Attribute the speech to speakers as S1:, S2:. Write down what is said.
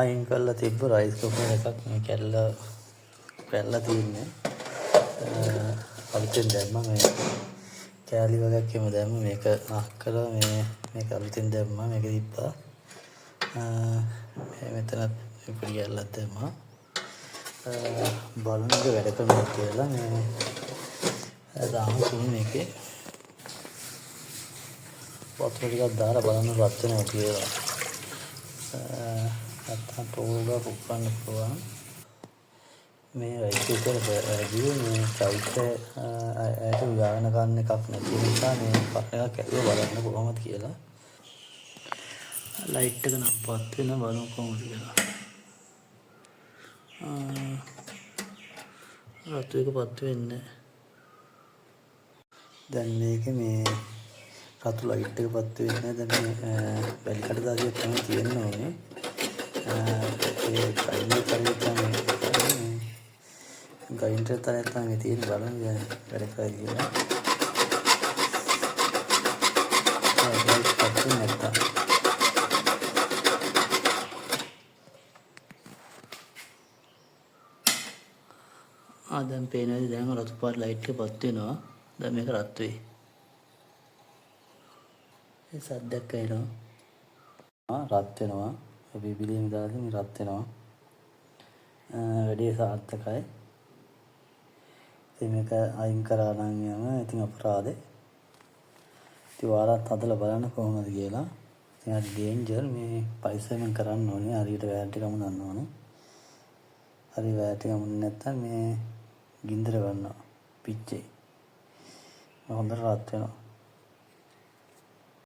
S1: අයින් කරලා තිබ්බ රයිස් කුකර් එකක් මේ කැඩලා පැනලා තින්නේ. අලුතෙන් දැම්මා මේ කෑලි වගයක් එහෙම දැම්ම, මේක නක් කරලා මේ මේක අලුතෙන් දැම්මා, මේක තිබ්බා. මේ මෙතනත් පොඩි කෑල්ලක් දැම්මා. බලමු මේක වැඩ කරනවා කියලා. මේ තාම කුණු මේකේ වතුර ටිකක් දාලා බලන්න රත් වෙනවා කියලා. නැත්තම් පොග පුප්පන්න පුළුවන්. මේ රයිස් කුකර් වැරදිව මේ චෛත්‍ය ඇයට උයාගෙන ගන්න එකක් නැති නිසා මේ පරණ එකක් ඇදුවා, බලන්න කොහොමද කියලා. ලයිට් එක නම් පත් වෙන, බලමු කොහොමද කියලා. රතු එක පත් වෙන්නේ නැහැ. දැන් මේකේ මේ රතු ලයිට් එක පත් වෙන්නේ නැහැ. දැන් මේ වැලි කඩදාසියක් තමයි තියෙන්න ඕනේ. ඒ ගයින්ඩර් තරේ තමයි, ගයින්ඩර් තරේ තමයි තියෙන්නේ. බලමු දැන් වැඩ කරයි කියලා. ලයිට් පත් වෙන්නේ නැත්තම්. ආ, දැන් පේනවාද? දැන් රතු පාට ලයිට් එක පත් වෙනවා. දැන් මේක රත් වෙයි. ඒ සද්දයක් ඇහෙනවා. ආ, රත් වෙනවා. අපි බිලියම දාලා මේ රත් වෙනවා. වැඩේ සාර්ථකයි. ඉතින් මේක අයින් කරා නම් යම ඉතින් අපරාධේ. ඉතින් ඔයාලත් හදලා බලන්න කොහොමද කියලා. ඉතින් හරි ඩේන්ජර්, මේ පරිස්සමෙන් කරන්න ඕනේ. හරියට වයර් ටික අමුණන්න ඕනේ. හරි වයර් ටික අමුණන්නේ නැත්නම් මේ ගින්දර ගන්නවා, පිච්චේ. හොඳට රත් වෙනවා.